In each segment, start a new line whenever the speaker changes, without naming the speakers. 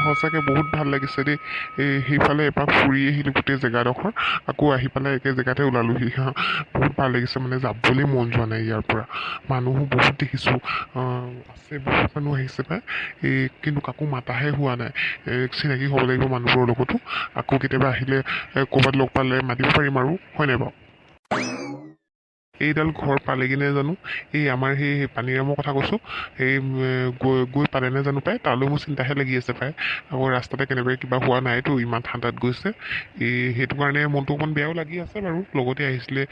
সঁচাকৈ বহুত ভাল লাগিছে দেই। এই সেইফালে এপাক ফুৰি আহিলোঁ গোটেই জেগাডোখৰ, আকৌ আহি পেলাই একে জেগাতে ওলালোহি। বহুত ভাল লাগিছে, মানে যাবলৈ মন যোৱা নাই ইয়াৰ পৰা। মানুহো বহুত দেখিছোঁ, আছে বহুত মানুহ আহিছে পাই। এই কিন্তু কাকো মাতাহে হোৱা নাই। এই চিনাকি হ'ব লাগিব মানুহবোৰৰ লগতো, আকৌ কেতিয়াবা আহিলে ক'ৰবাত লগ পালে মাতিব পাৰিম আৰু, হয় নাই বাৰু? এইডাল ঘৰ পালেগৈ নে জানো? এই আমাৰ সেই পানীৰামৰ কথা কৈছোঁ, সেই গৈ গৈ পালেনে জানো পাই, তালৈ মোৰ চিন্তাহে লাগি আছে পাই। আকৌ ৰাস্তাতে কেনেবাকৈ কিবা হোৱা নাইতো, ইমান ঠাণ্ডাত গৈছে। এই সেইটো কাৰণে মনটো অকণমান বেয়াও লাগি আছে বাৰু। লগতে আহিছিলে,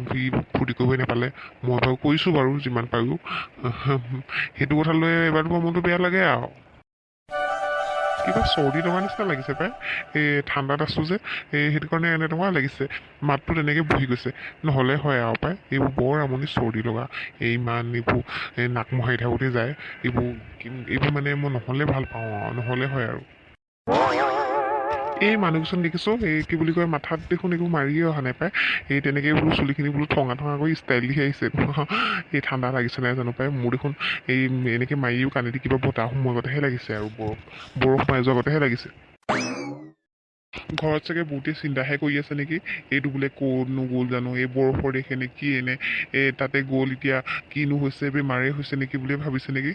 সি ফূৰ্তি কৰিবই নাপালে। মই বাৰু কৰিছোঁ বাৰু যিমান পাৰোঁ। সেইটো কথা লৈ এবাৰ দুবাৰ মনটো বেয়া লাগে আৰু। কিবা চৰ্দি লগা নিচিনা লাগিছে পাই। এই ঠাণ্ডাত আছোঁ যে, এই সেইটো কাৰণে এনেকুৱা লাগিছে, মাতটো তেনেকৈ বহি গৈছে। নহ'লে হয় আৰু পাই, এইবোৰ বৰ আমনি চৰ্দি লগা। এই ইমান এইবোৰ এই নাক মোহাৰি থাকোঁতে যায় এইবোৰ, এইবোৰ মানে মই নহ'লে ভাল পাওঁ আৰু, নহ'লে হয় আৰু। এই মানুহকেইজন দেখিছোঁ, এই কি বুলি কয়, মাথাত দেখোন একো মাৰিয়ে অহা নাই পাই। এই তেনেকৈ বোলো চুলিখিনি বোলো ঠঙা ঠঙা কৰি ষ্টাইল দি আহিছে। এই ঠাণ্ডা লাগিছে নাই জানো পাই। মোৰ দেখোন এই এনেকৈ মাৰিও কাণেদি কিবা বতাহ সোমোৱাৰ গতেহে লাগিছে আৰু, বৰফ বৰফ সোমাই যোৱা গতেহে লাগিছে। ঘৰত চাগে বহুতেই চিন্তাহে কৰি আছে নেকি, এইটো বোলে ক'তনো গ'ল জানো, এই বৰফৰ দেশে নে কি, এনে এই তাতে গ'ল, এতিয়া কিনো হৈছে, বেমাৰেই হৈছে নেকি বুলিয়ে ভাবিছে নেকি?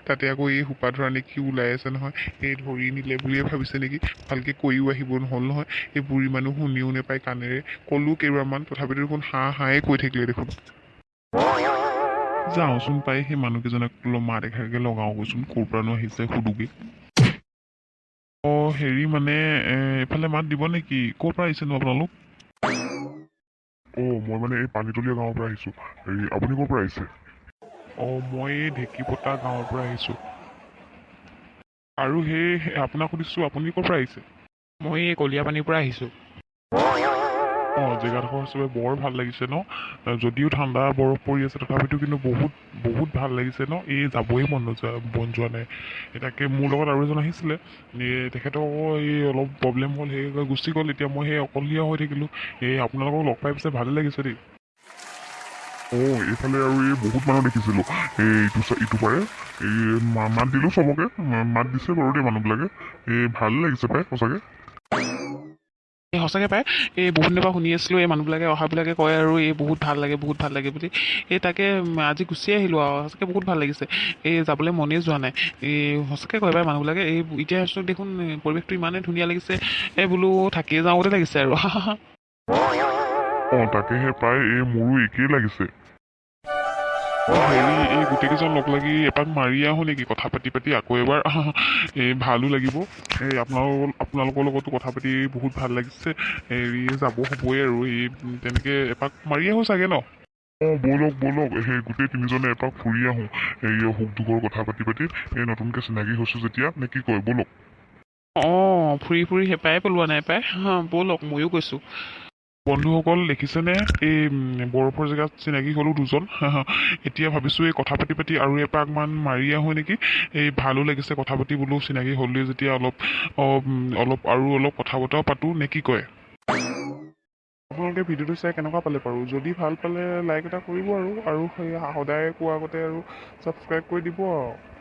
তাতে আকৌ এই সোপা ধৰা নে কি ওলাই আছে নহয়, এই ধৰি নিলে বুলিয়ে ভাবিছে নেকি? ভালকৈ কৈও আহিব নহ'ল নহয়। এই বুঢ়ী মানুহ শুনিও নাপায় কাণেৰে, ক'লোঁ কেইবাৰমান, তথাপিতো দেখোন হাঁ হাঁয়ে কৈ থাকিলে দেখোন। যাওঁচোন পাই সেই মানুহকেইজনক মাত এষাৰকে লগাওঁগৈচোন, ক'ৰ পৰানো আহিছে সোধোগৈ। অঁ, হেৰি মানে এইফালে মাত দিব নেকি? ক'ৰ পৰা আহিছেনো আপোনালোক?
অঁ, মই মানে এই পানীতলীয়া গাঁৱৰ পৰা আহিছোঁ। হেৰি, আপুনি ক'ৰ পৰা আহিছে?
অঁ, মই এই ঢেকীপতা গাঁৱৰ পৰা আহিছোঁ। আৰু সেই আপোনাক সুধিছোঁ, আপুনি ক'ৰ পৰা আহিছে?
মই এই কলীয়াপানীৰ পৰা আহিছোঁ।
অঁ, জেগাডোখৰ সঁচাকৈ বৰ ভাল লাগিছে ন? যদিও ঠাণ্ডা বৰফ পৰি আছে, তথাপিতো কিন্তু বহুত বহুত ভাল লাগিছে ন? এই যাবই মন নোযোৱা, মন যোৱা নাই। তাকে মোৰ লগত আৰু এজন আহিছিলে, এই তেখেতৰ আকৌ এই অলপ প্ৰব্লেম হ'ল, সেই গুচি গ'ল। এতিয়া মই সেই অকলশৰীয়া হৈ থাকিলোঁ। এই আপোনালোকক লগ পাই পিছে ভালেই লাগিছে দেই।
অঁ, এইফালে আৰু এই বহুত মানুহ দেখিছিলোঁ, এই ইটো ইটো পাৰে। এই মাত দিলোঁ চবকে, মাত দিছে বাৰু দেই মানুহবিলাকে। এই ভাল লাগিছে পাই সঁচাকৈ।
এই সঁচাকৈ পাই, এই বহুত দিনৰ পৰা শুনি আছিলোঁ, এই মানুহবিলাকে অহাবিলাকে কয় আৰু এই বহুত ভাল লাগে, বহুত ভাল লাগে বুলি। এই তাকে আজি গুচি আহিলোঁ আৰু, সঁচাকৈ বহুত ভাল লাগিছে। এই যাবলৈ মনেই যোৱা নাই। এই সঁচাকৈ কয় পাই মানুহবিলাকে। এই এতিয়া দেখোন পৰিৱেশটো ইমানেই ধুনীয়া লাগিছে, এই বোলো থাকিয়ে যাওঁ গতে লাগিছে আৰু।
অঁ, তাকেহে পাই, এই মোৰো একেই লাগিছে।
হেৰি, এই গোটেইকেইজন লগ লাগি এপাক মাৰি আহোঁ নেকি, কথা পাতি পাতি আকৌ এবাৰ? এই ভালো লাগিব। এই আপোনালোকৰ লগতো কথা পাতি বহুত ভাল লাগিছে। হেৰি, যাব হ'বই আৰু, এই তেনেকৈ এপাক মাৰি আহোঁ চাগে ন?
অঁ, ব'লক ব'লক, সেই গোটেই তিনিজনে এপাক ফুৰি আহোঁ। এই সুখ দুখৰ কথা পাতি পাতি, এই নতুনকৈ চিনাকি হৈছোঁ যেতিয়া, নে কি কয়? ব'লক।
অঁ, ফুৰি ফুৰি হেঁপাহে পলোৱা নাই পাই। ব'লক, ময়ো গৈছোঁ।
বন্ধুসকল দেখিছেনে, এই বৰফৰ জেগাত চিনাকি হ'লোঁ দুজন। এতিয়া ভাবিছোঁ এই কথা পাতি পাতি আৰু এপাকমান মাৰি আহোঁ নেকি। এই ভালো লাগিছে কথা পাতি, বোলো চিনাকি হ'লোৱে যেতিয়া অলপ অলপ আৰু অলপ কথা বতৰাও পাতোঁ, নে কি কয়? আপোনালোকে ভিডিঅ'টো চাই কেনেকুৱা পালে বাৰু? যদি ভাল পালে লাইক এটা কৰিব আৰু, আৰু সেই সদায় কোৱা আগতে আৰু ছাবস্ক্ৰাইব কৰি দিব আৰু।